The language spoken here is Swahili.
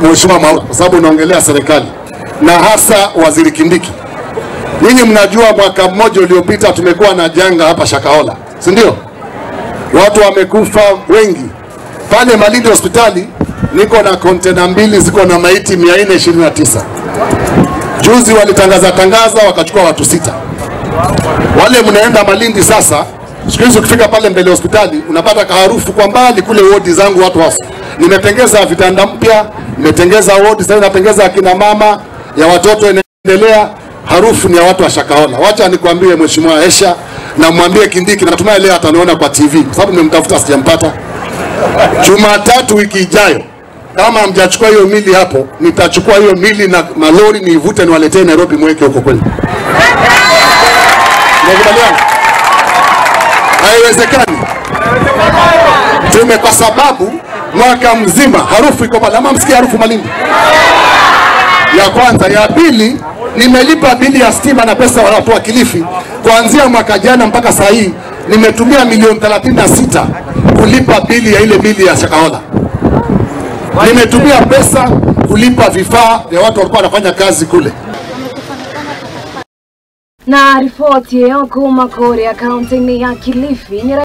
Mheshimiwa Mwaura, kwa sababu unaongelea serikali na hasa Waziri Kindiki. Ninyi mnajua mwaka mmoja uliopita tumekuwa na janga hapa Shakahola, si ndio? Watu wamekufa wengi. Pale Malindi hospitali niko na kontena 2 ziko na maiti 429. Juzi walitangaza wakachukua watu 6. Wale mnaenda Malindi sasa, siku hizi ukifika pale mbele hospitali unapata kaharufu kwa mbali kule wodi zangu watu wafu. Nimetengeza vitanda mpya, nimetengeza wodi, sasa natengeza akina mama ya watoto inaendelea. Harufu ni ya watu wa Shakahola. Wacha nikwambie Mheshimiwa Esha na mwambie Kindiki, natumai leo ataniona kwa TV kwa sababu nimemtafuta sijampata. Jumatatu wiki ijayo, kama hamjachukua hiyo mili hapo, nitachukua hiyo mili na malori niivute niwaletee Nairobi mweke huko kwenu. Mnakubaliana? Haiwezekani. Tume kwa sababu mwaka mzima harufu iko pale. Ama msikia harufu Malindi? Ya kwanza, ya pili, nimelipa bili ya stima na pesa watu wa Kilifi kuanzia mwaka jana mpaka saa hii nimetumia milioni 36 kulipa bili ya ile bili ya Shakahola. Nimetumia pesa kulipa vifaa vya watu walikuwa wanafanya kazi kule. Na ripoti ya kuma Korea County ya Kilifi.